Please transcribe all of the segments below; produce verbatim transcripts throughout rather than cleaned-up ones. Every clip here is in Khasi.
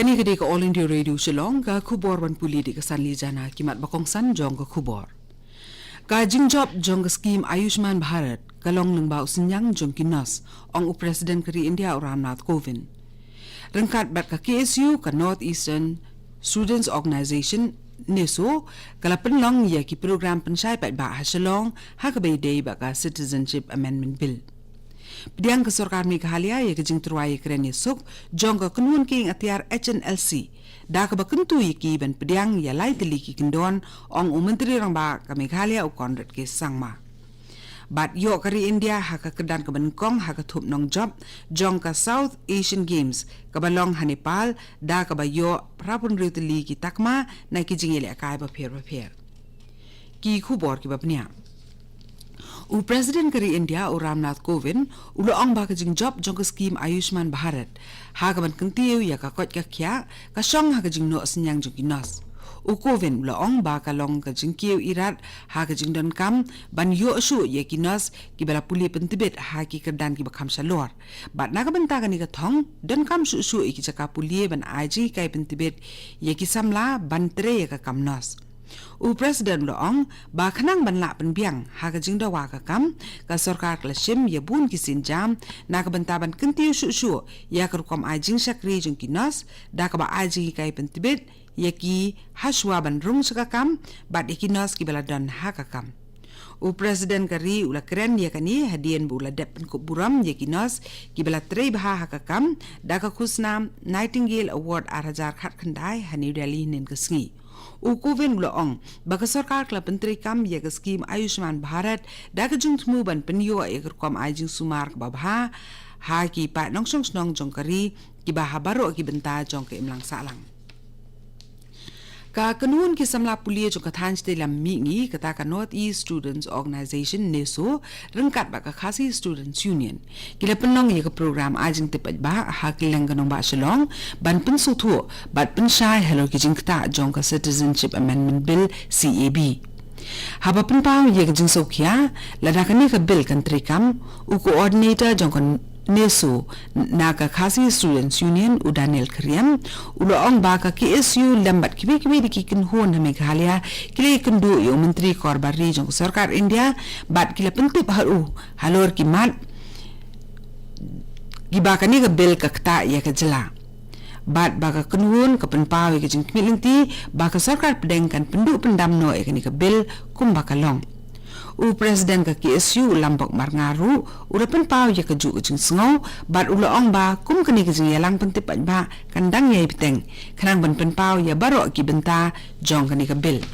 Kane ka dei ka All India Radio Shillong, ka khubor ban pule da ka Sanli Jana, ki mat ba kongsan jong ka khubor. Ka jingjop jong ka skim Ayushman Bharat ka long lyngba u synñiang jong ki nurse, ong u President ka ri India u Ramnath Kovind. Ryngkat bad ka K S U, ka North Eastern Students Organisation, neso, ka la pynlong ïa ki program pynshai paidbah ha Shillong ha kaba ïadei bad ka Citizenship Amendment Bill. Pdiang ka sorkar Meghalaya ïa ka jingtyrwa ïakren ïasuk jong ka kynhun kieng atiar H N L C da kaba kyntu ïa ki ban pdiang ïa lai tylli ki kyndon, ong u Myntri Rangbah ka Meghalaya u Conrad K Sangma. Bad ïoh ka ri India ha ka kyrdan kaba nyngkong ha ka thup nongjop jong ka South Asian Games kaba long ha Nepal, da kaba ïoh phra phew hynriew tylli ki takma na ki jingïalehkai bapher bapher. Ki khubor kiba bniah. U President ka ri India u Ramnath Kovind u la ong ba ka jingjop jong ka skim Ayushman Bharat ha kaban kyntiew ïa ka koit ka khiah ka shong ha ka jingnoh synñiang jong ki nurse. U Kovind u la ong ba ka long ka jingkiew irat ha ka jingdonkam ban ïoh shuh ïa ki nurse kiba la pule pyntbit ha ki kyrdan kiba kham shalor. Bad na ka bynta kane ka thong, donkam shuh shuh ïa ki jaka pule ban ai jinghikai pyntbit ïa ki samla ban trei ïa ka kam nurse. U President u la ong ba khnang ban lah pynbiang ha ka jingdawa ka kam, ka sorkar ka la shim ïa bun ki sienjam na ka bynta ban kyntiew shuh shuh ïa ka rukom ai jingshakri jong ki nurse, da kaba ai jinghikai pyntbit ïa ki ha shuwa ban rung sha ka kam, bad ïa ki nurse kiba la don ha ka kam. U President ka ri u la kren ïa kane hadien ba u la dep pynkupburom ïa ki nurse kiba la trei bha ha ka kam da ka khusnam Nightingale Award ar hajar khatkhyndai ha New Delhi hynnin ka sngi. U Kovind u la ong ba ka sorkar ka la pyntreikam ïa ka skim Ayushman Bharat da ka jingthmu ban pynïoh ïa ka rukom ai jingsumar kaba bha ha ki paid nongshong shnong jong ka ri kiba ha baroh ki bynta jong ka imlang sahlang. Ka kynhun ki samla pule jong ka thaiñ shatei lam mihngi, kata ka North East Students Organisation, neso, ryngkat bad ka Khasi Students Union, ki la pynlong ïa ka program ai jingtip paidbah ha kylleng ka nongbah Shillong ban pynsngewthuh bad pynshai halor ki jingktah jong ka Citizenship Amendment Bill, C A B. Haba pynpaw ïa ka jingsngewkhia lada kane ka bill kan treikam, u coordinator jong ka neso na ka Khasi Students Union, u Daniel Khyriem, u la ong ba ka K S U lem bad kiwei kiwei de ki kynhun ha Meghalaya ki la ïakynduh ïa u Myntri Korbar Ri jong ka Sorkar India bad ki la pyntip ha u halor ki mat kiba kane ka bill ka ktah ïa ka jylla. Bad ba ka kynhun ka pynpaw ïa ka jingkhmih lynti ba ka sorkar pdeng kan pynduh pyndam noh ïa kane ka bill kumba ka long. U President ka K S U u Lambok Marngar ruh u la pynpaw ïa kajuh ka jingsngew bad u la ong ba kum kane ka jingïalang pyntip paidbah kan dang ïai bteng khnang ban pynpaw ïa baroh ki bynta jong kane ka bill.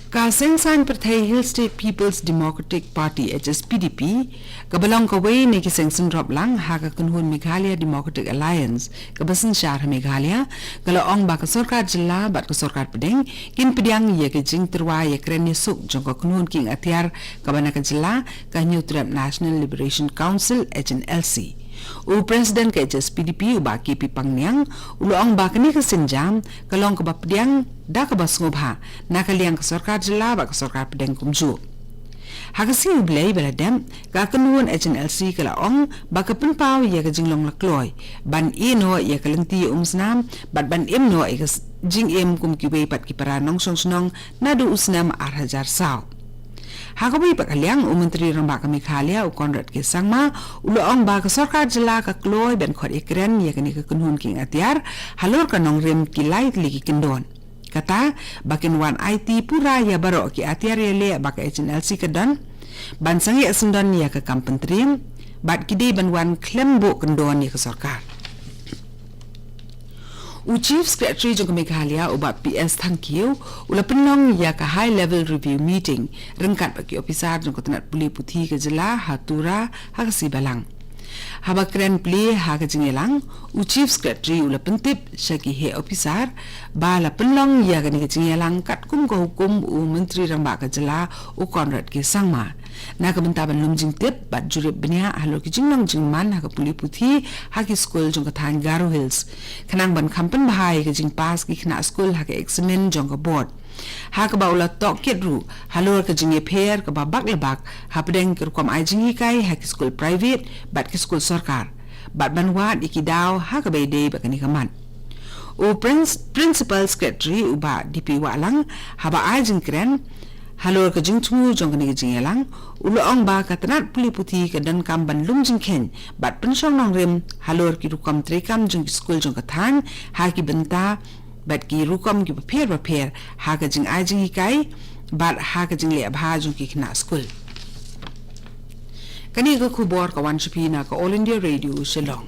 Ka Seng Saiñ Pyrthei Hill State People's Democratic Party, H S P D P, kaba long kawei na ki seng synrop lang ha ka kynhun Meghalaya Democratic Alliance kaba synshar ha Meghalaya, ka la ong ba ka sorkar jylla bad ka sorkar pdeng kin pdiang ïa ka jingtyrwa ïakren ïasuk jong ka kynhun kieng atiar kaba na ka jylla, ka Hynñiewtrep National Liberation Council, H N L C. U President ka H S P D P, u Bah K P Pangniang, u la ong ba kane ka sienjam ka long kaba pdiang da kaba sngewbha na ka liang ka sorkar jylla bad ka sorkar pdeng kumjuh. Ha ka sngi U Blei ba la dep, ka kynhun H N L C ka la ong ba ka pynpaw ïa ka jinglong lakloi ban ïeh noh ïa ka lynti ïa umsnam bad ban im noh ïa ka s-, jingim kum kiwei pat ki para nongshong shnong naduh u snem ar hajar saw. Ha kawei pat ka liang, u Myntri Rangbah ka Meghalaya, u Conrad K Sangma, u la ong ba ka sorkar jylla ka kloi ban khot ïakren ïa kane ka kynhun kieng atiar halor ka nongrim ki lai tylli ki kyndon. Kata ba kin wan aiti pura ïa baroh ki atiar ïaleh ba ka H N L C ka don, ban sangeh syndon ïa ka kam pyntriem, bad ki dei ban wan khlem buh kyndon ïa ka sorkar. U Chief Secretary jong ka Meghalaya, u Bah P S Thangkhiew, u la pynlong ïa ka High Level Review Meeting ryngkat bad ki ophisar jong ka tnat pule puthi ka jylla ha Tura ha ka sngi Balang. Haba kren plie ha ka jingïalang, u Chief Secretary u la pyntip sha ki heh ophisar ba la pynlong ïa kane ka jingïalang katkum ka hukum u Myntri Rangbah ka jylla, u Conrad K Sangma, na ka bynta ban lum jingtip bad jurip bniah halor ki jinglong jingman ha ka pule puthi ha ki skul jong ka thaiñ Garo Hills, khnang ban kham pynbha ïa ka jingpass ki khynnah skul ha ka eksamin jong ka board. Ha kaba u la tohkit ruh halor ka jingïapher kaba bak la bak hapdeng ka rukom ai jinghikai ha ki skul private bad ki skul sorkar. bad ban wad ïa ki daw ha kaba ïadei bad kane ka mat. U Prince, Principal Secretary u Bah D P Wahlang, haba ai jingkren halor ka jingthmu jong kane ka jingïalang, u la ong ba ka tnat pule puthi ka donkam ban lum jingkheiñ bad pynshong nongrim halor ki rukom treikam jong ki skul jong ka thaiñ ha ki bynta bad ki rukom kiba pher bapher ha ka jingai jinghikai bad ha ka jingleh bha jong ki khynnah skul. Kane ka khubor ka wan sha phi na ka All India Radio Shillong.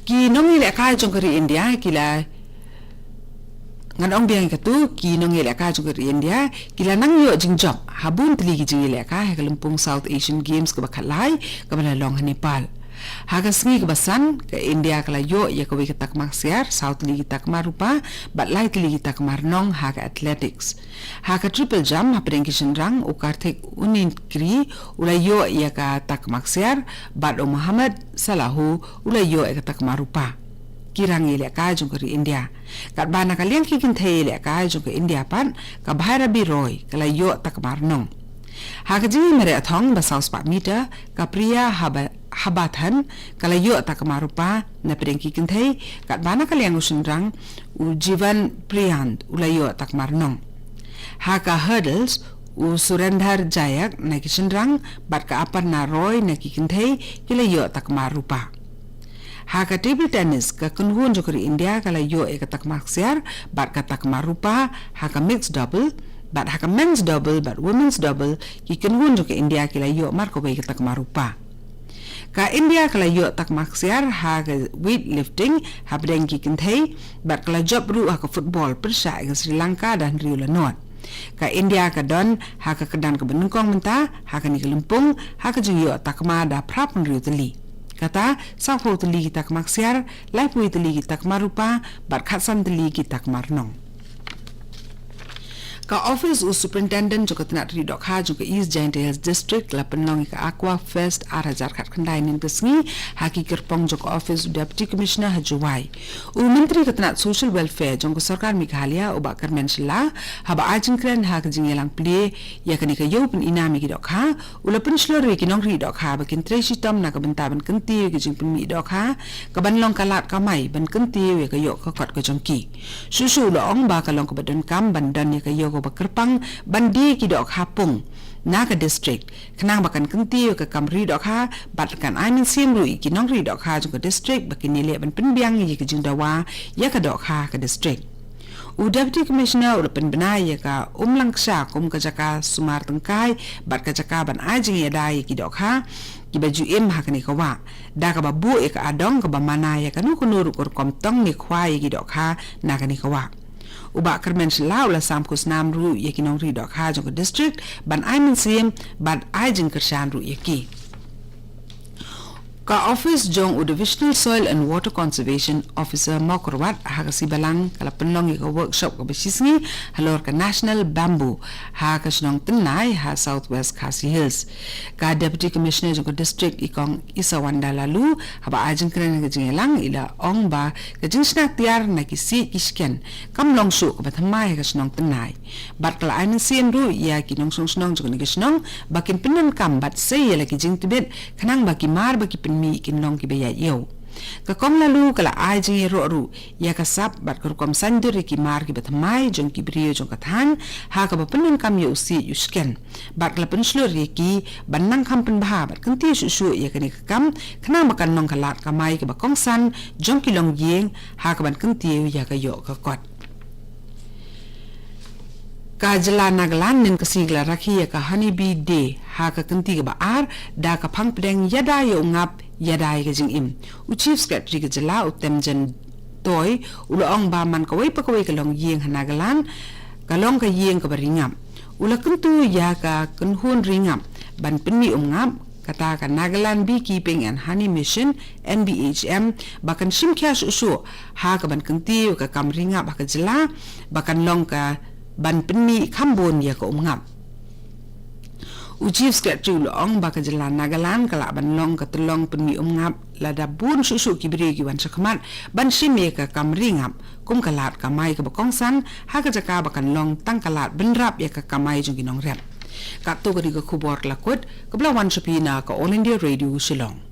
Ki nongïalehkai jong ka ri India ki la, ngan ong biang ïa katu, ki nongïalehkai jong ka ri India ki la nang ïoh jingjop ha bun tylli ki jingïalehkai ha ka lympung South Asian Games kaba khatlai kaba la long ha Nepal. Ha ka sngi kaba san, ka India ka la ïoh ïa kawei ka takma ksiar, saw tylli ki takma rupa bad lai tylli ki takma rnong ha ka athletics. Ha ka triple jump hapdeng ki shynrang, u Karthik Unnikry u la ïoh ïa ka takma ksiar bad u Mohammad Salahu u la ïoh ïa ka takma rupa. Ki rangïalehkai jong ka ri India. Katba na ka liang ki kynthei ïalehkai jong ka India pat, ka Bhairavi Roy ka la ïoh takma rnong. Ha ka jingïamareh thong ba saw spah meter, ka Priya Haba-, Habathan ka la ïoh takma rupa napdeng ki kynthei, katba na ka liang u shynrang, u Jivan Priyant u la ïoh takma rnong. Ha ka hurdles, u Surendar Jayak na ki shynrang bad ka Aparna Roy na ki kynthei ki la ïoh takma rupa. Ha ka table tennis, ka kynhun jong ka ri India ka la ïoh ïa ka takma ksiar bad ka takma rupa ha ka mixed double, bad ha ka men's double bad women's double, ki kynhun jong ka India ki la ïoh mar kawei ka takma rupa. Ka India ka la ïoh takma ksiar ha ka weightlifting hapdeng ki kynthei bad ka la jop ruh ha ka football pyrshah ïa ka Sri Lanka da hynriew la nod. Ka India ka don ha ka kyrdan kaba nyngkong mynta ha kane ka lympung ha ka jingïoh takma da phra phew hynriew tylli. Kata, saw phew tylli ki takma ksiar, lai phew tylli ki takma rupa bad khatsan tylli ki takma rnong. Ka ophis u Superintendent jong ka tnat ri dohkha jong ka East Jaintia Hills District la pynlong ïa ka Aqua Fest ar hajar khatkhyndai mynta ka sngi ha ki kyrpong jong ka ophis u Deputy Commissioner ha Jowai. U Myntri ka tnat Social Welfare jong ka Sorkar Meghalaya u Bah Kyrmen Shylla, haba ai jingkren ha ka jingïalang plie ïa kane ka ïew pynïnam ïa ki dohkha, u la pynshlur ïa ki nongri dohkha ba kin trei shitom na ka bynta ban kyntiew ïa ka jingpynmih dohkha kaban long ka lad kamai ban kyntiew ïa ka ïoh ka kot ka jong ki. Shuh shuh u la ong ba ka long kaba donkam ban don ïa ka ïew kaba kyrpang ban die ki dohkha pung na ka district, khnang ba kan kyntiew ïa ka kam ri dohkha bad kan ai mynsiem ruh ïa ki nongri dohkha jong ka district ba kin ïaleh ban pynbiang ïa ka jingdawa ïa ka dohkha ka district. U Deputy Commissioner u la pynbna ïa ka Umlangksha kum ka jaka sumar tyngkai bad ka jaka ban ai jingïada ïa ki dohkha kiba ju im ha kane ka wah, da kaba buh ïa ka adong kaba mana ïa kano kano ruh ka rukom tong ne khwai ïa ki dohkha na kane ka wah. U Bah Kyrmen Shylla u la sam khusnam ruh ïa ki nongri dohkha jong ka district ban ai mynsiem bad ai jingkyrshan ruh ïa ki. Ka ophis jong u Divisional Soil and Water Conservation Officer Mawkyrwat ha ka Sngi Balang ka la pynlong ïa ka workshop kaba shisngi halor ka National Bamboo ha ka shnong Tynnai ha South West Khasi Hills. Ka Deputy Commissioner jong ka district, i Kong Isawanda Laloo, haba ai jingkren ha ka jingïalang i la ong ba ka jingshna tiar na ki siej ki shken kam long shuh kaba thymmai ha ka shnong Tynnai. Bad ka la ai mynsiem ruh ïa ki nongshong shnong jong kane ka shnong ba kin pyndonkam bad sei ïa la ki jingtbit khnang ba ki mar ba ki pynmih kin long kiba ïaid ïew. Ka Kong Laloo ka la ai jingïaroh ruh ïa ka sap bad ka rukom saiñdur ïa ki mar kiba thymmai jong ki briew jong ka thaiñ ha kaba pyndonkam ïa u siej u shken. Bad ka la pynshlur ïa ki ban nang kham pynbha bad kyntiew shuh shuh ïa kane ka kam khnang ba kan long ka lad kamai kaba kongsan jong ki longïing ha kaban kyntiew ïa ka ïoh ka kot. Ka jylla Nagaland mynta ka sngi ka la rakhe ïa ka Honey Bee Day ha ka kynti kaba ar da ka phang pdeng ïada ïa u ngap ïada ïa ka jingim. U Chief Secretary ka jylla u Temjen Toy u la ong ba man kawei pa kawei ka longïing ha Nagaland ka long ka ïing kaba ri ngap. U la kyntu ïa ka kynhun ri ngap ban pynmih um ngap, kata ka Nagaland Beekeeping and Honey Mission, N B H M, ba kan shim khia shuh shuh ha kaban kyntiew ïa ka kam ri ngap ha ka jylla ba kan long kaban pynmih kham bun ïa ka um ngap. U Chief Secretary u la ong ba ka jylla Nagaland ka lah ban long ka tyllong pynmih um ngap lada bun shuh shuh ki briew ki wan shakhmat ban shim ïa ka kam ri ngap kum ka lad kamai kaba kongsan ha ka jaka ba kan long tang ka lad bynrap ïa ka kamai jong ki nongrep. Katto katne ka khubor ka la kut, kaba la wan sha phi na ka All India Radio Shillong.